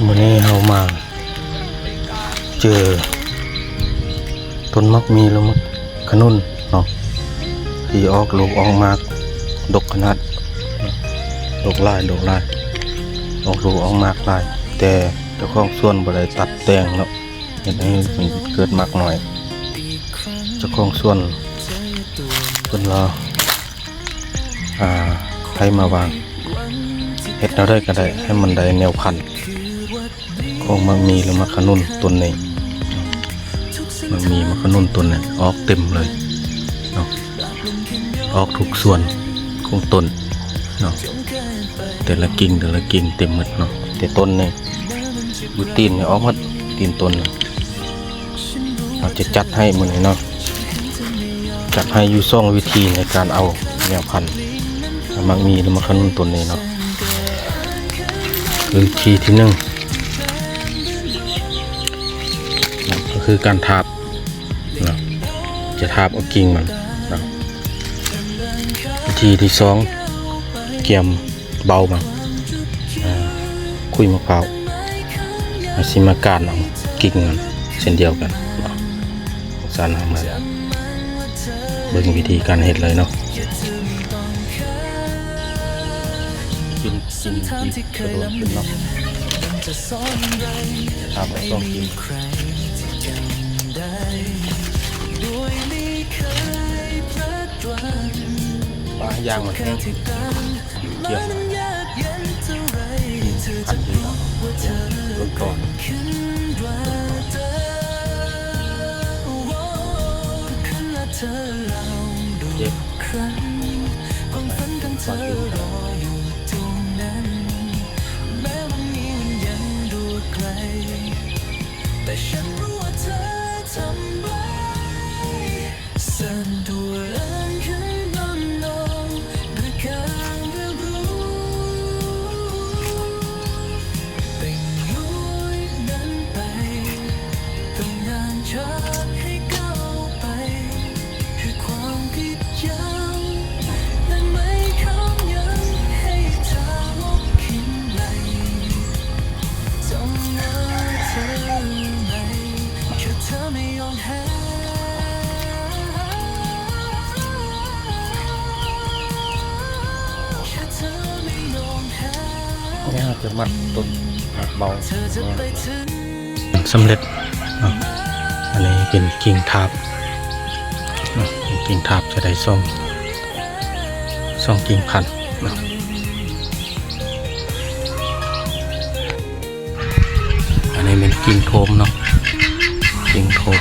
ມື້ນີ້ເຮົາມາເຈີຕົ້ນໝາກມີ ຫຼື ໝາກຂະໜຸນເນາະ ທີ່ອອກລູກອອກໝາກດົກຂະໜາດ ດົກຫຼາຍ ດົກຫຼາຍ ອອກລູກອອກໝາກຫຼາຍ ແຕ່ເຈົ້າຂອງສວນບໍ່ໄດ້ຕັດແຕ່ງເນາະ ເຮັດໃຫ້ມັນເກີດໝາກໜ້ອຍ. ເຈົ້າຂອງສວນເພິ່ນລາວ ອ່າ ໃຫ້ມາວາງ ເຮັດແນວໃດກໍໄດ້ໃຫ້ມັນໄດ້ແນວພັນຂອງໝາກມີ ຫຼື ໝາກຂະໜຸນຕົ້ນນີ້. ໝາກມີ ໝາກຂະໜຸນຕົ້ນນີ້ອອກເຕັມເລີຍເນາະ ອອກທຸກສ່ວນຂອງຕົ້ນເນາະ ແຕ່ລະກິ່ງ ແຕ່ລະກິ່ງເຕັມໝົດເນາະ ແຕ່ຕົ້ນນີ້ ຢູ່ຕີນນີ້ອອກໝົດ ຕີນຕົ້ນນີ້. ເຮົາຈະຈັດໃຫ້ມື້ນີ້ເນາະ ຈັດໃຫ້ຢູ່ສອງວິທີໃນການເອົາແນວພັນໝາກມີ ຫຼື ໝາກຂະໜຸນຕົ້ນນີ້ເນາະ. ວິທີທີໜຶ່ງເນາະ ກໍຄືການທາບເນາະ ຈະທາບເອົາກິ່ງມັນເນາະ. ວິທີທີສອງ ກຽມ ເບົາມາ ອ່າ ຂຸຍໝາກພ້າວ ເຮົາຊິມາການເອົາກິ່ງມັນເຊັ່ນດຽວກັນເນາະ. ຊັ້ນເຮົາມາເບິ່ງວິທີການເຮັດເລີຍເນາະ. ກິນ ກິນ ກິນກະໂດນຂຶ້ນເນາະ ຖ້າບໍ່ຕ້ອງກິນ ປາຍ່າງມັນແຫ້ງ ກຽມ ອັນນີ້ເນາະ ເບື້ອງຕົ້ນ ເຈັບ ຄວາມຝັນຂອງເຮົາຢູ່ຕົງນັ້ນ ແມ້ວ່າມີມັນຍັງດູໄກລ ແຕ່ສັນຮູ້ວ່າເທີທຳໄວ້ ນີ້ເຮົາຈະມັດຕົ້ນໝາກເບົາ ສຳເລັດເນາະ. ອັນນີ້ເປັນກິ່ງທາບເນາະ ເປັນກິ່ງທາບຈະໄດ້ສອງ ສອງກິ່ງພັນເນາະ. ອັນນີ້ແມ່ນກິ່ງໂທມເນາະ ກິ່ງໂທມ